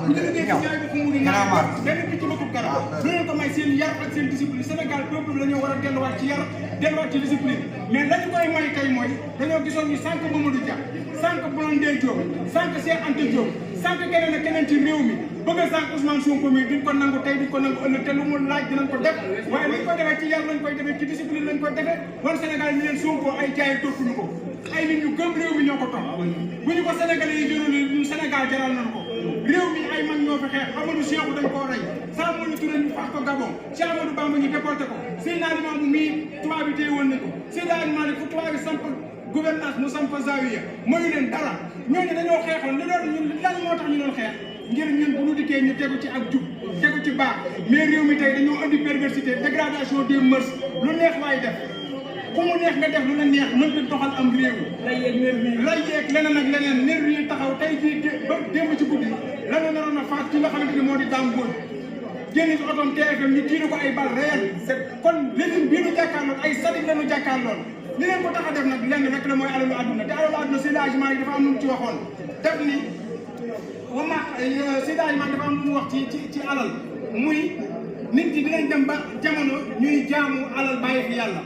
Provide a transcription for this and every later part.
bu ñu liggéey ci jaay bi fu mu di naan benn picc bëggul garab lu leen ko may seen yar ak seen discipline Sénégal peuple la ñoo war a delluwaat ci yar delluwaat ci discipline mais lañu koy may kay mooy dañoo gisoon ni sànq Mamadou Dia sànq Blondin Diop sànq Cheikh Anta Diop sànq keneen ak keneen ci réew mi bëgg a sànq Ousmane Sonko mi duñ ko nangu tey duñ ko nangu ëllëg te lu mu laaj dinañ ko def waaye lañ koy defee ci yar lañ koy defee ci discipline lañ koy defee wan Sénégal ñu leen Sonko ay jaay toppuñu ko ay nit ñu gëm réew mi ñoo ko topp bu ñu ko Sénégalais yi jëloon ñun Sénégal jaral nañ ko réew mi ay mag ñoo fi xeex Amadou Cheikhou dañ koo rey Samuel Touré ñu fax ko Gabon Cheikh Amadou Bamba ñu déporté ko Seydina Limamou mii tubaab bi téye woon nañ ko Seydina Limamou fu tubaab bi samp gouvernance mu samp Zawiya mayu leen dara ñooñu dañoo xeexoon li doon ñun lan moo tax ñu doon xeex ngir ñun bu ñu dikkee ñu tegu ci ak jub tegu ci baax mais réew mi tey dañoo andi perversité dégradation des mœurs lu neex waay def ku mu neex nga def lu la neex mënta doxal am réew lay yeeg leneen ak leneen nerf yi taxaw tey jii ba démb ci guddi la nga naroon a faat ci nga xamante ni moo di Dame Mbodj génn ci otom TFM ñu tiiru ko ay bal réel kon régime bii ñu jàkkaarloon ay sadik la ñu jàkkaarloon li leen ko tax a def nag lenn rek la mooy alalu àdduna te alalu àdduna Seydi Hadji Malick dafa am lu mu ci waxoon def ni wama Seydi Hadji Malick dafa am lu mu wax ci alal muy nit ñi dinañ dem ba jamono ñuy jaamu alal bàyyi fi yàlla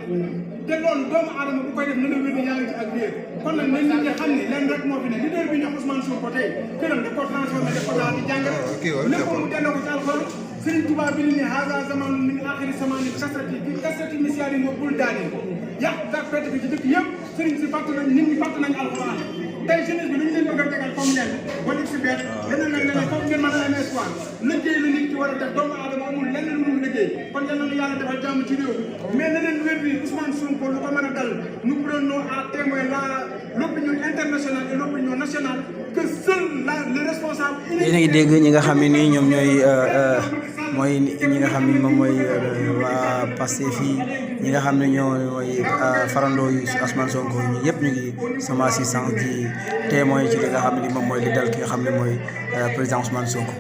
te loolu doomu aadama bu koy def na la wér yaa ngi ci ak réer kon nag nañ nit ñi xam ne leen rek moo fi ne leader bi ñox Ousmane Sonko tey këram da ko transformé def ko daal di jàngale lépp mu delloo ko ci alxuraan Serigne Touba bi ni haza zaman min axiri samani kasrati misyaarin wa buldaani yàq dak fete bi ci dëkk yëpp Serigne si fàtt nañ nit ñi fàtt nañ alxuraan tey jeunesse bi lu ñu leen bëgg a tegal comme leen wala si beet leneen nag leneen foofu ngeen mën a am espoir liggéey lu nit ki war a def doomu aadama amul leneen lu mu liggéey kon yal na yàlla defal jàmm ci réew mi mais leneen wér bi Ousmane Sonko lu ko mën a dal nous prenons à témoin l'opinion internationale et l'opinion nationale que seul le responsable yéen a ngi dégg ñi nga xam ne nii ñoom ñooy mooy ñi nga xam ne moom mooy waa Pastef fii ñi nga xam ne mooy farandoo yu Ousmane Sonko ñi yëpp ñu ngi sama assistance di témoin ci li nga xam ne moom mooy li dal ki nga xam ne mooy président Ousmane Sonko.